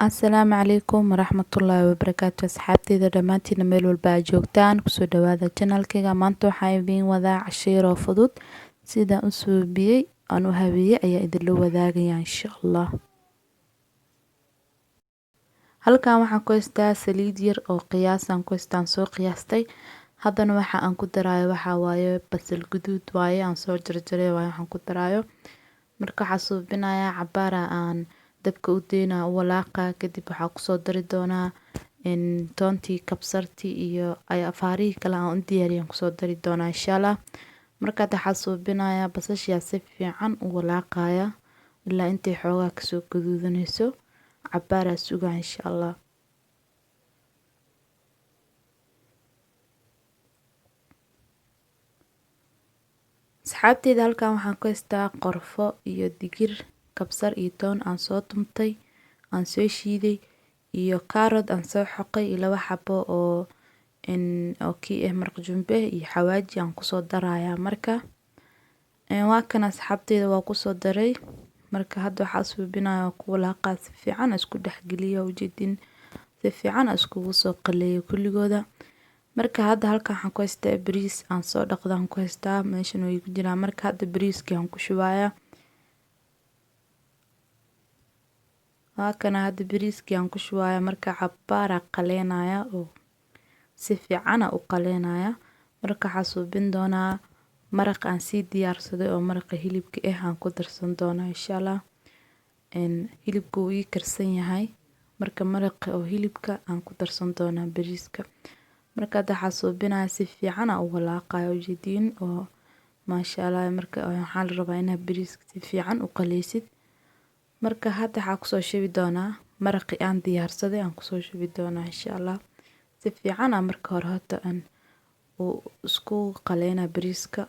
Asalaamu calaykum waraxmatullaahi wabarakaatu. Asxaabteyda dhammaantiina meel walba aad joogtaan, kusoo dhawaada channelkayga. Maanta waxaan idiin wadaa cashiiro fudud. Sidaan u suubiyey aan u habeeyey ayaa idinla wadaagaya, insha Allah. Halkan waxaan ku haystaa saliid yar oo qiyaasaan ku haystaan, soo qiyaastay. Haddana waxa aan ku daraayo waxaa waaye basal guduud waaye, aan soo jarjaray waaye waxaan ku daraayo. Marka waxaa suubinayaa cabaara aan dabka u deynaa, u walaaqa. Kadib waxaa kusoo dari doonaa toontii, kabsartii iyo afaarihii kale aan u diyaariyaan kusoo dari doonaa, insha Allah. Marka hadda waxaa suubinayaa basashiyaa si fiican u walaaqaya ilaa intay xoogaa kasoo gaduudanayso. Cabaaraa sugaa, insha Allah. Asxaabteyda, halkan waxaan ku haystaa qorfo iyo digir, kabsar iyo toon aan soo tumtay, aan soo shiiday, iyo kaarod aan soo xoqay, iyo laba xabo oo kii ah maraq jumbe iyo xawaaji aan kusoo darayaa. Marka waa kan, asxaabteyda, waa kusoo daray. Marka hadda waxaa suubinaya ku walaaqaa si fiican, isku dhexgeliya, ujeedin, si fiican iskugu soo qaleeyo kulligooda. Marka hadda halkan waxaan ku haystaa bariis aan soo dhaqdaan ku haystaa, meeshan way ku jiraan. Marka hadda bariiskii aan ku shubayaa. Waa kana, hadda bariiskii aan ku shubaaya. Marka cabaara qaleynaya oo si fiicana u qaleynaya. Marka waxaa suubin doonaa maraq aan sii diyaarsaday oo maraqa hilibka ah aan ku darsan doonaa, insha Allah. Hilibka wuu ii karsan yahay. Marka maraqa oo hilibka aan ku darsan doonaa bariiska. Marka hadda waxaa suubinaya si fiican aan u walaaqaya, ujeediin oo maasha Allah. Marka waxaa la rabaa inaad bariiska si fiican u qaleysid. Marka hadda waxaa kusoo shubi doonaa maraqii aan diyaarsaday aan kusoo shubi doonaa, insha Allah. Si fiican aan marka hore horta aan uu isku qaleynaa bariiska,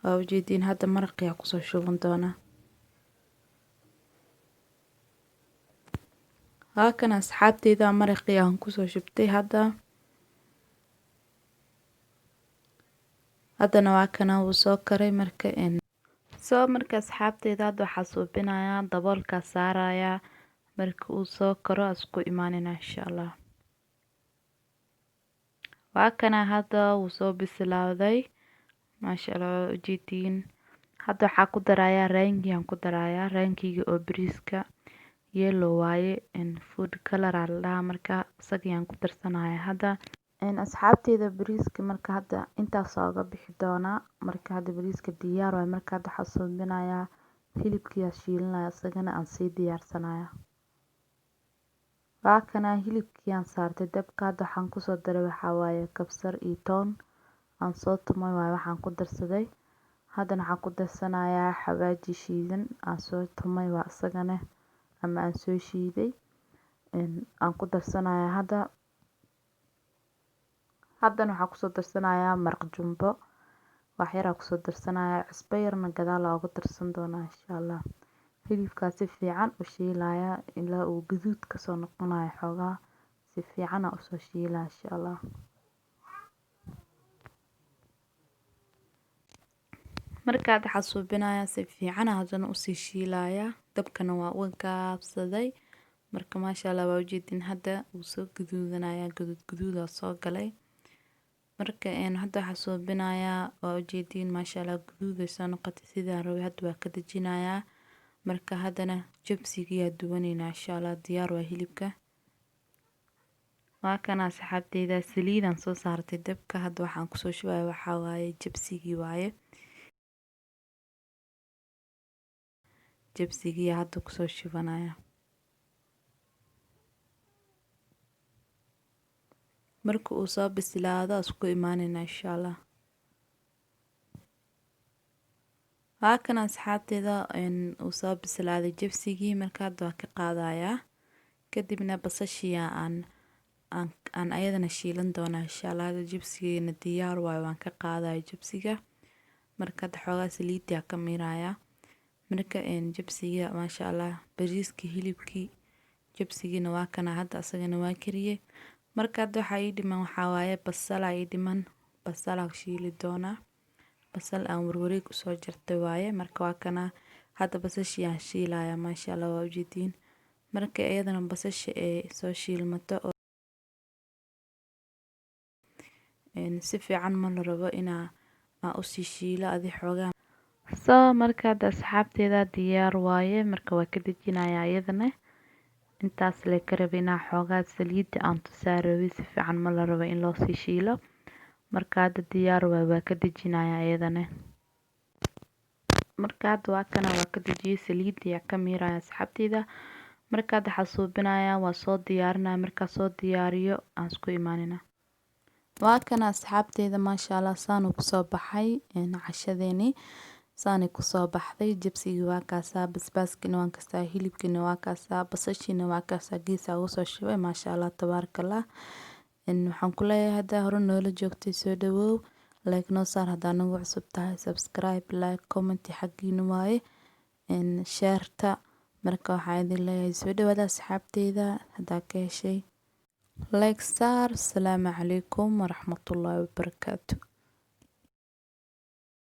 waa ujeediin. Hadda maraqii aan kusoo shuban doonaa. Waa kan, asxaabteyda, maraqii aan kusoo shubtay hadda. Haddana waa kana, wuu soo karay. Marka soo marka, asxaabteyda, hadda waxaa suubinayaa daboolkaa saarayaa. Marka uu soo karo isku imaanina, insha Allah. Waa kana, hadda wuu soo bislaaday, maasha Allah, waa ujeediin. Hadda waxaa ku darayaa rangi aan ku darayaa, rangiga oo bariiska yellow waaye, food color aa la dhahaa. Marka isagayaan ku darsanaya hadda. Asxaabteyda, bariiska marka hadda intaas ooga bixi doonaa. Marka hadda bariiska diyaar waaye. Marka hadda waxaa suubinayaa hilibkii shiilinaya, isagana aan sii diyaarsanaya. Waa kana, hilibkii aan saartay dabka. Hadda waxaan kusoo daray waxaa waaye kabsar iyo toon aan soo tumay waaye waxaan ku darsaday. Haddana waxaan ku darsanayaa xawaaji shiidan aan soo tumay waa isagana ama aan soo shiiday aan ku darsanayaa hadda. Haddana waxaan kusoo darsanayaa maraq jumbo wax yar aan kusoo darsanayaa, cusbo yarna gadaal ooga darsan doonaa, insha Allah. Hilibkaa si fiican u shiilaya ilaa uu gaduud kasoo noqonayo xoogaa, si fiican aan usoo shiilaya, insha Allah. Marka hadda waxaa suubinayaa si fiican haddana usii shiilaya, dabkana waa uga gaabsaday. Marka maasha Allah, waa ujeedin, hadda wuu soo gaduudanaya, gaduud gaduudaa soo galay. Marka hadda waxaa suubinayaa, waa ujeediin, maasha Allah, gaduuday soo noqotay sidaan rabay. Hadda waa ka dejinayaa. Marka haddana jabsigiyaa duwaneynaa, insha Allah. Diyaar waa hilibka. Waa kana, asxaabteyda, saliidaan soo saartay dabka. Hadda waxaan kusoo shubaya waxaa waaye jabsigii waaye. Jabsigii hadda kusoo shubanaya. Marka uu soo bislaado isku imaanayna, insha Allah. Waa kana, asxaabteyda, uu soo bislaaday jabsigii. Marka hadda waa ka qaadayaa. Kadibna basashiya aan ayadana shiilan doonaa, insha Allah. Hadda jabsigeena diyaar waayo, waan ka qaadaya jabsiga. Marka hadda xoogaa saliidaa ka miiraya. Marka jabsiga, maasha Allah, bariiskii, hilibkii, jabsigiina waa kana, hadda asagana waa kariyey. Marka hadda waxaa ii dhiman waxaa waaye basalaa ii dhiman, basalaa shiili doonaa. Basal aan warwareeg usoo jartay waaye. Marka waa kana, hadda basashii aan shiilaya, maasha Allah, waa ujeediin. Marka iyadana basasha ay soo shiilmato oo si fiican ma la rabo inaa usii shiilo adi xoogaa. So marka hadda asxaabteeda diyaar waaye. Marka waa ka dejinayaa iyadana. Intaas le ka rabay inaa xoogaa saliida aan tusaa rabay. Si fiican ma la rabo in loo sii shiilo. Marka hadda diyaar waaye, waa ka dejinayaa iyadana. Marka hadda waa kana, waa ka dejiyay, saliida ayaa ka miiraya asxaabteyda. Marka hadda waxaa suubinayaa, waa soo diyaarinaya. Markaa soo diyaariyo aan isku imaanina. Waa kana asxaabteyda, maasha Allah, saan uu kusoo baxay cashadeeni. Saanay kusoo baxday. Jibsigii waa kaasaa, basbaaskina waan kasaa, hilibkiina waa kaasaa, basashiina waa kaasaa, geesaa ugu soo shubay. Maasha Allah, tabaarakallah. Waxaan ku leeyahay, haddaa hore noola joogtay, soo dhawow, like noo saar. Haddaa nagu cusub tahay, subscribe, like, comment xaggiina waaye, share-ta. Marka waxaa idin leeyahay soo dhawaada asxaabteyda. Haddaa ka heshay, like saar. Asalaamu calaykum waraxmatullaahi wabarakaatu.